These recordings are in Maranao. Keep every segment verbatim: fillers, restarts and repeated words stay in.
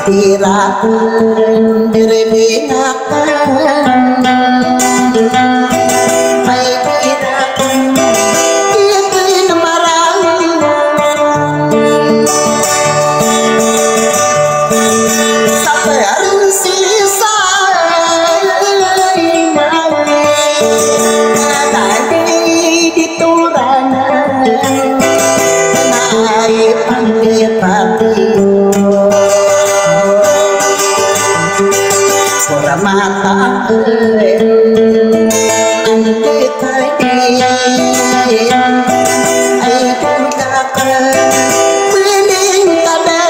Tira ko diri di ngka. Ay, tira ko diri na marang. Sa pagkaroon si sa inawi. Tadi di Turanan, na ay pangipati. Pura mata, andi tadi, ay kuda ka, piling tadi.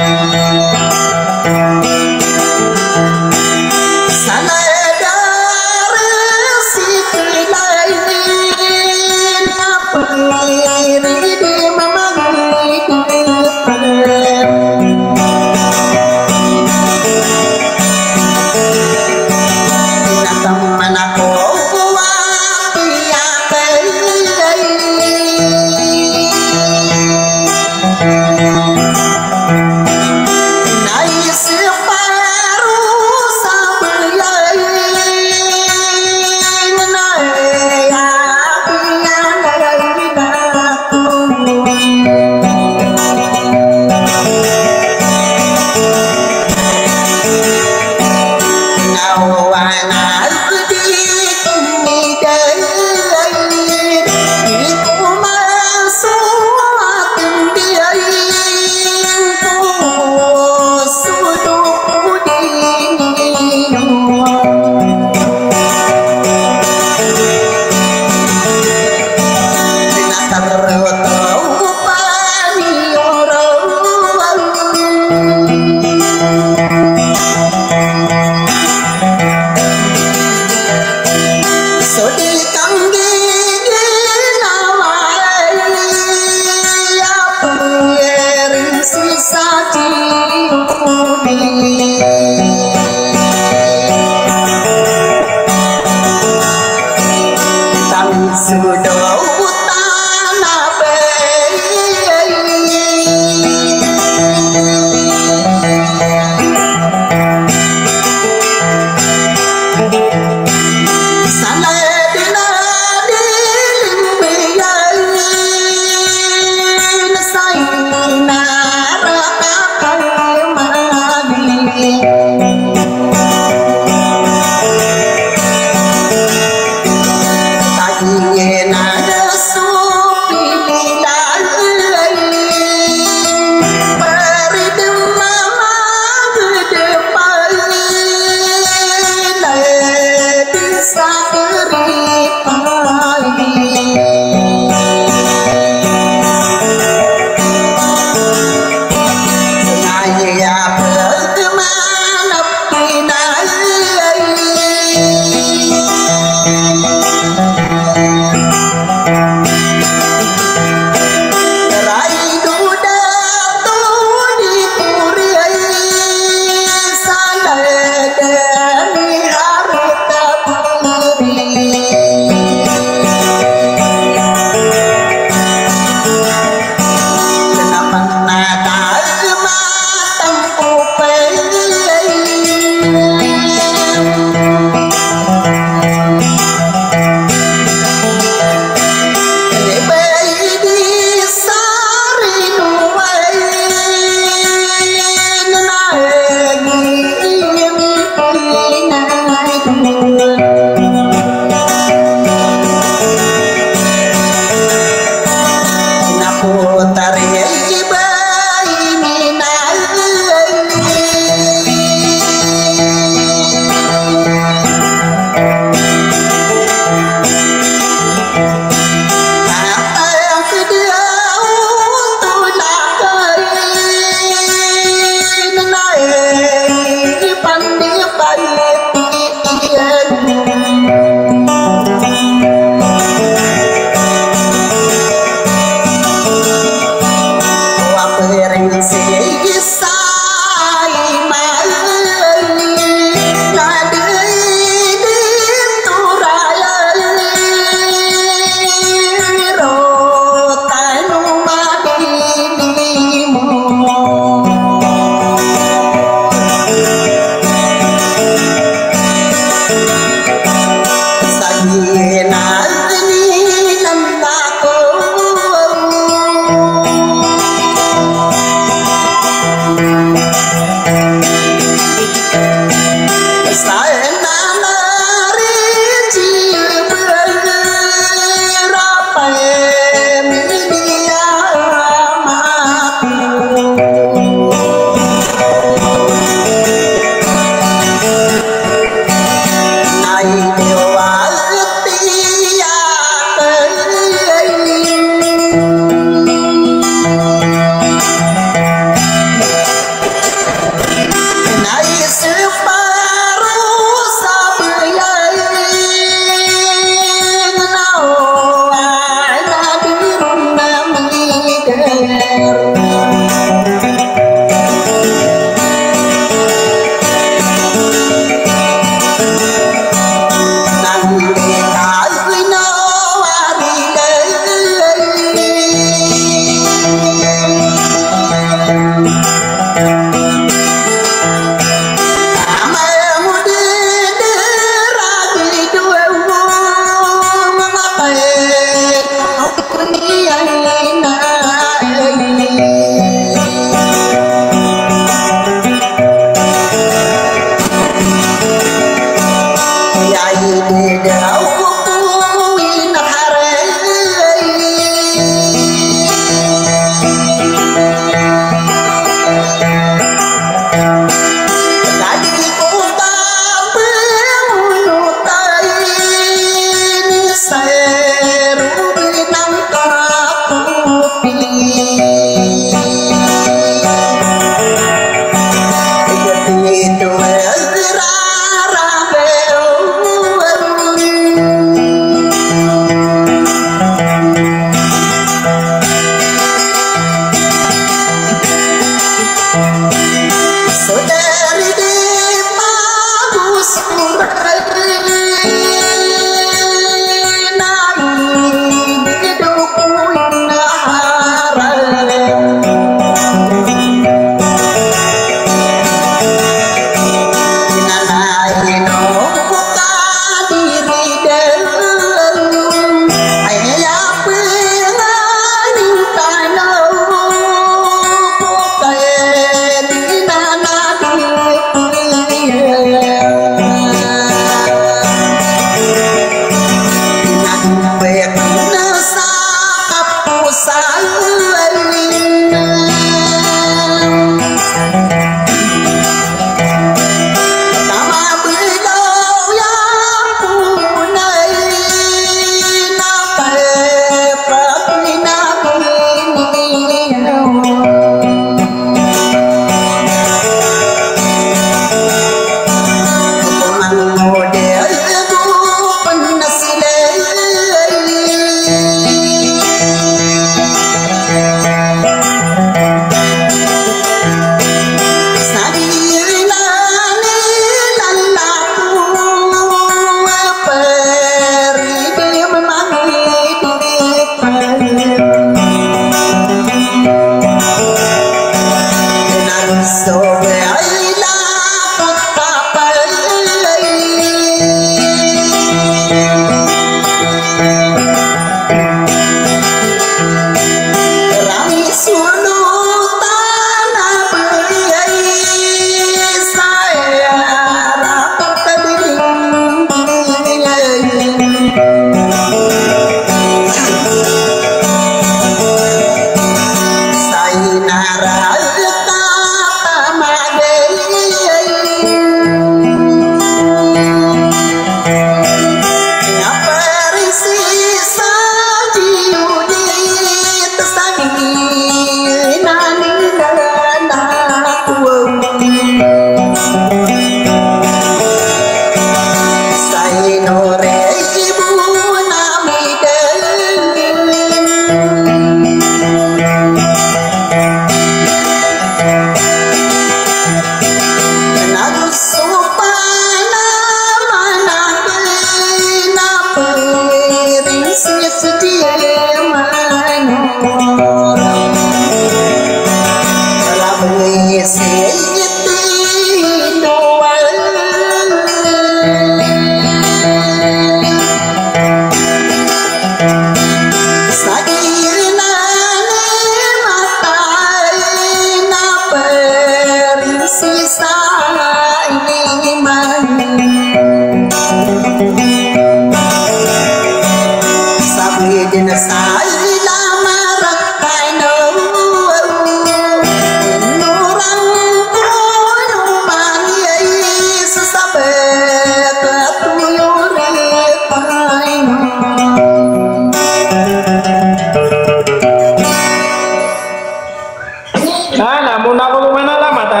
Na, na, mona ko mena lama ta.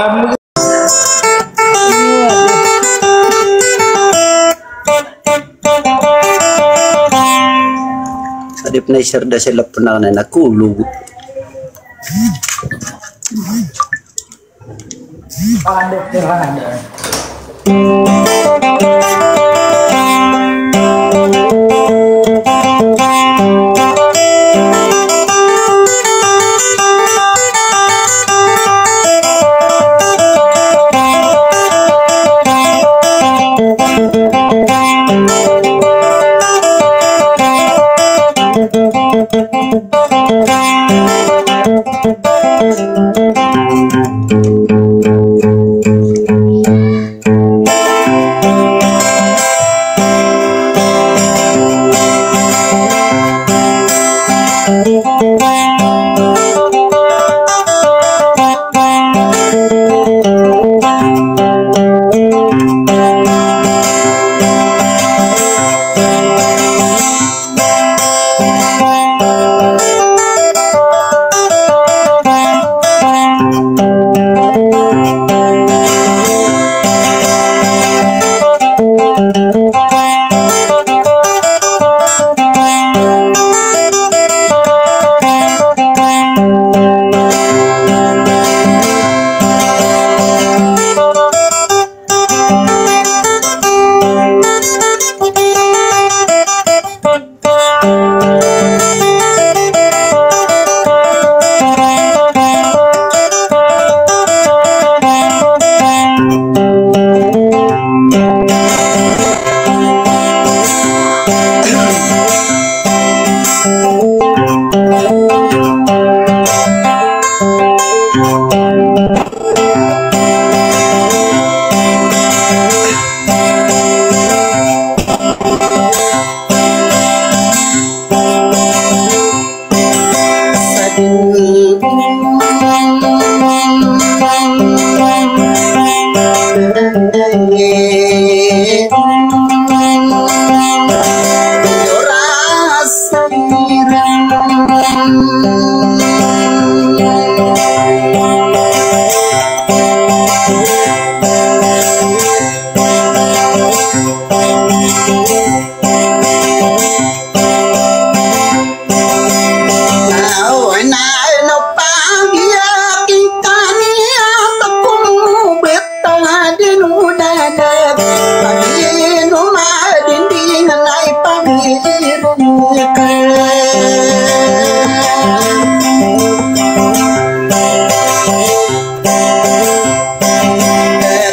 Adip na isar da sila pena na kulu.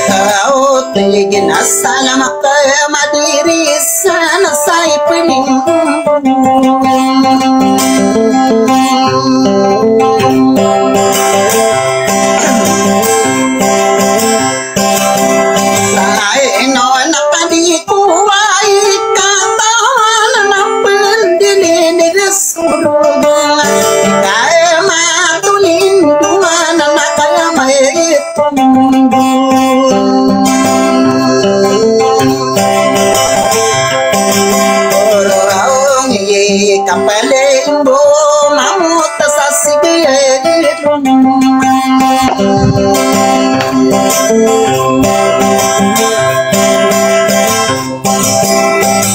Taw tig na salam ka madiris na sa ipening. Ay, no, nakadi ko ay katawan na pendili ni Rasulullah. Kaya matulin duman na kaya may Oro aong i kapalimbo mamot sa sige.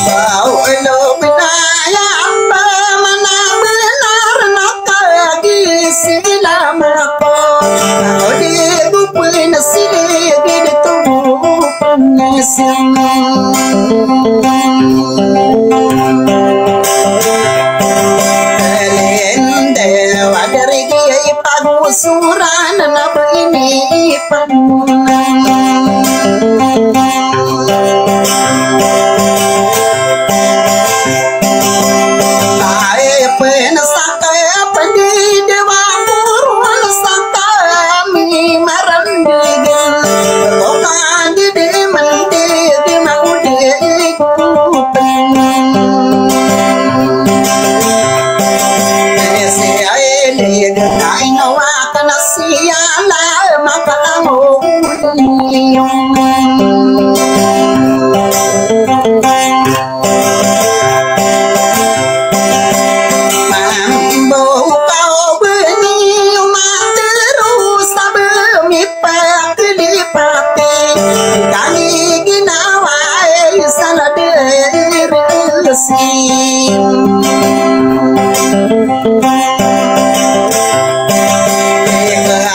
Baw elo binaya pa mana benar na kagi sila mako. Odi bupuli na sili gidi tubu. Siyala makatango. Mambo ka o bani o matero sa bami pakilipati. Kami ginawa ay sa naderesin.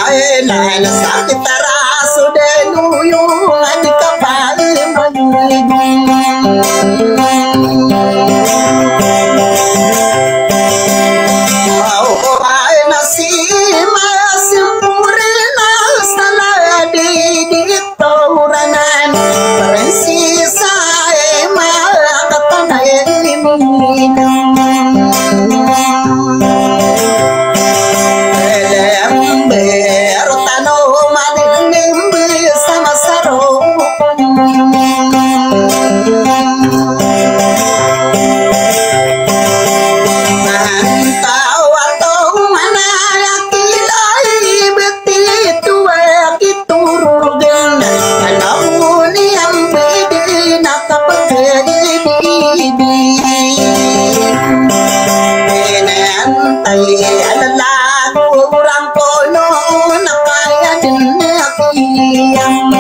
Ay, na, na, sakit a raso den oyo nga di ka pa magligin. Aw, ay, na si Masimpuri na sa ladi di toranan. Prinsisa e, makatanay minang. Elembe, rotano, malimbe, sama saro. Mantawa to, manaya kilay, beti tuwa, ki turugan, alam mo ni ang pwede na kapatid. Pinantay, alalago, urang kono, na kaya din na kiyang.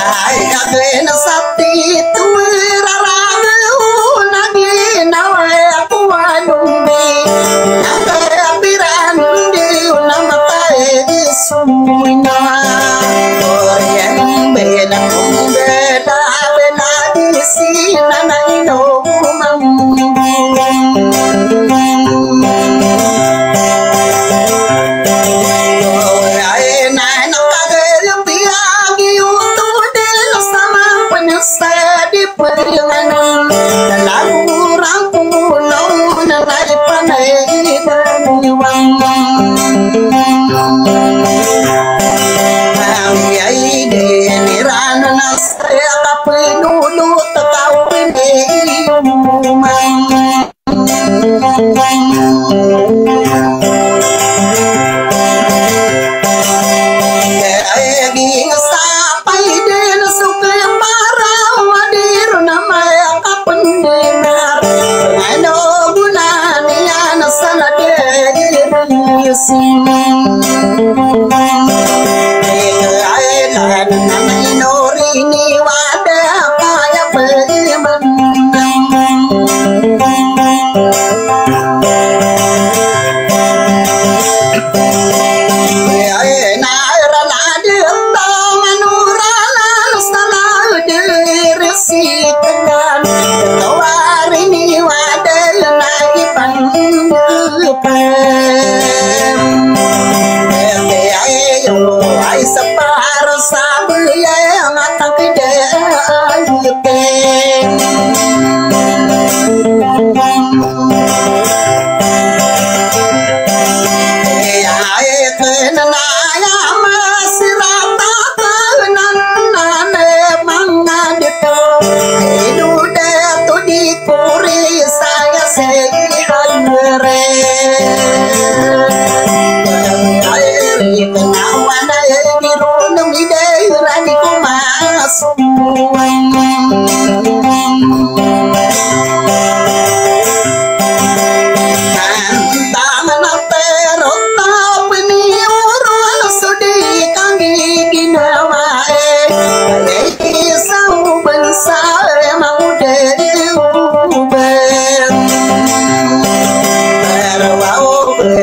Ay, agay na sa tito, rarami, unagi, na way ako anong di. Nagkapiran di namatay di sumina. Oriyan bela kumbeda bela di sinanay no kumang. Ay, na, na, kagaya piyagi uto din sa mga panasadi. Pwede nga na, na laguran ko na, na naipanay na iwan. Ang iyay din irano na saya ka pwede ulo tataw ini inuman. Ay, ginsa pay den so kaya para wadir na maya kapendinar. Ano guna niyan sa lagi sining. Ay, na, na, na, inori ni wada kaya pwede man. Ay, sa paro sa biyay ang atang kidayutin. Ay, kenanaya masirata kenanane mangadito. Iduda to di Puri saya sey halwere. Ay, ri kenawan ay di ronong idey rani ko masumuwang. Tantaman a pero tapeni oro so di kami ginawa e. Ay, Isa o bansa e mangode o ben. Pero a o ben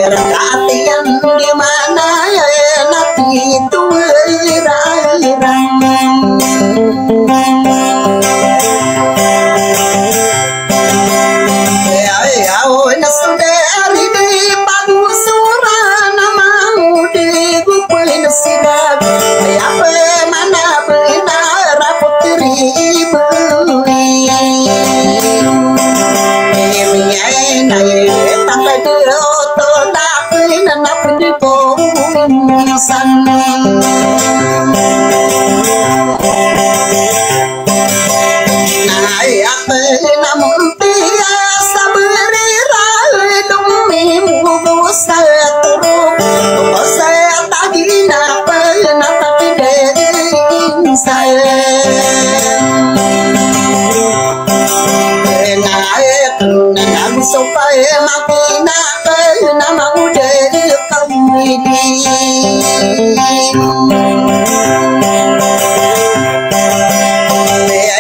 Sopaya makinakal na maodal kami di.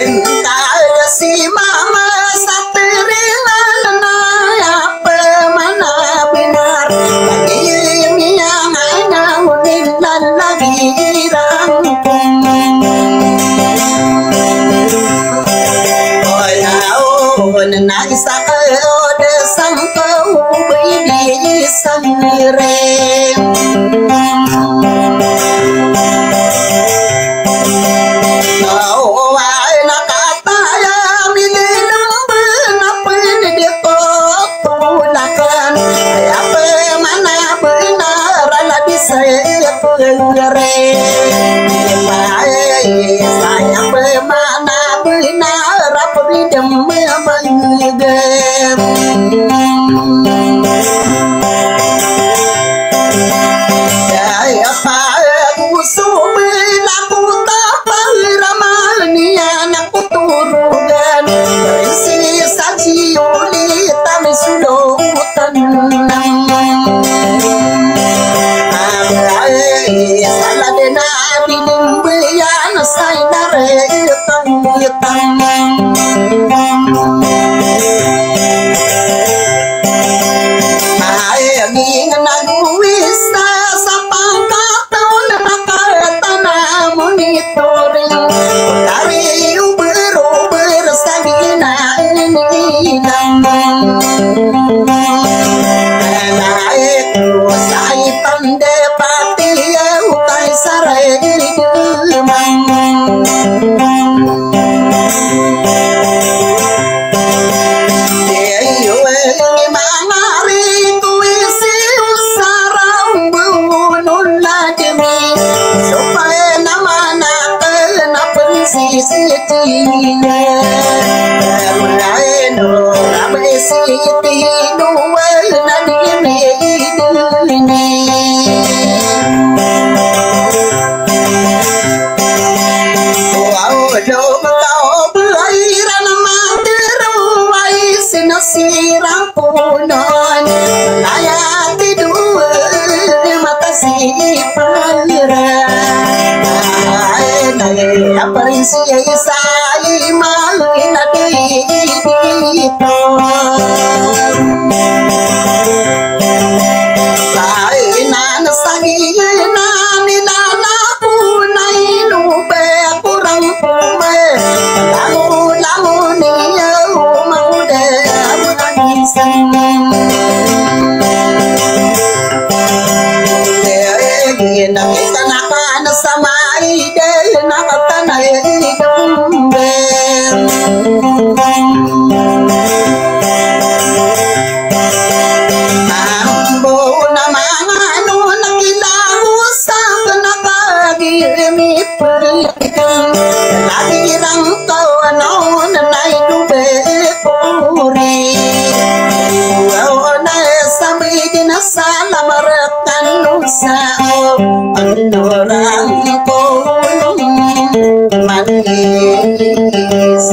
Ental si mama sa teringan na apa mana benar. Bagi ini yang ana unin dan lagi rangkum. Oy, aw, na isa ka o da sangka o ba ini samire. Aw, ay, na kataya, minilumban, na pinidikot, tulakan. Ay, apa mana benar, ala di saya pengere. Ay, saya pemana benar, apa di demi mengegem. Ay, apa gusto bela kota pangiraman niyan ako turugan. Prinsesa Giolita, may sulutan. Abay, salad na binimbiyan sa inare. Ay, aging nagwis sa pangkataw na makatanam o nitoring. Tari uber-uber sa ginainilang. Ay, ko sa ipandepati, ay, utay sa rediman. Iyo, eh, mangari ko isi usara umbuno na demi. Sopaya na manakal na prinsesiti. Mulaino, rabay siti, duwal na demi demi. Wow, do, do, belaira na matero, ay, sinasirang punon. Ay, ati duwe, mata si panira. Ay, ay, aprensiya isa, ay, malina dito. Ay, nana sagi, nani, nana, punay, lube, kurang, pume. Langu, langu, niyo, maude, maude, isang. Ay, ay, ay, nakita na ka na sa maide, nakatanay, dumbe. Mambo na mangano na kilago sa kanakagirimi pagkang. Lagi rang kaw ano na naidube puri. Wow na sabi din sa lamarat. Tano sa o, ano rang ko manis.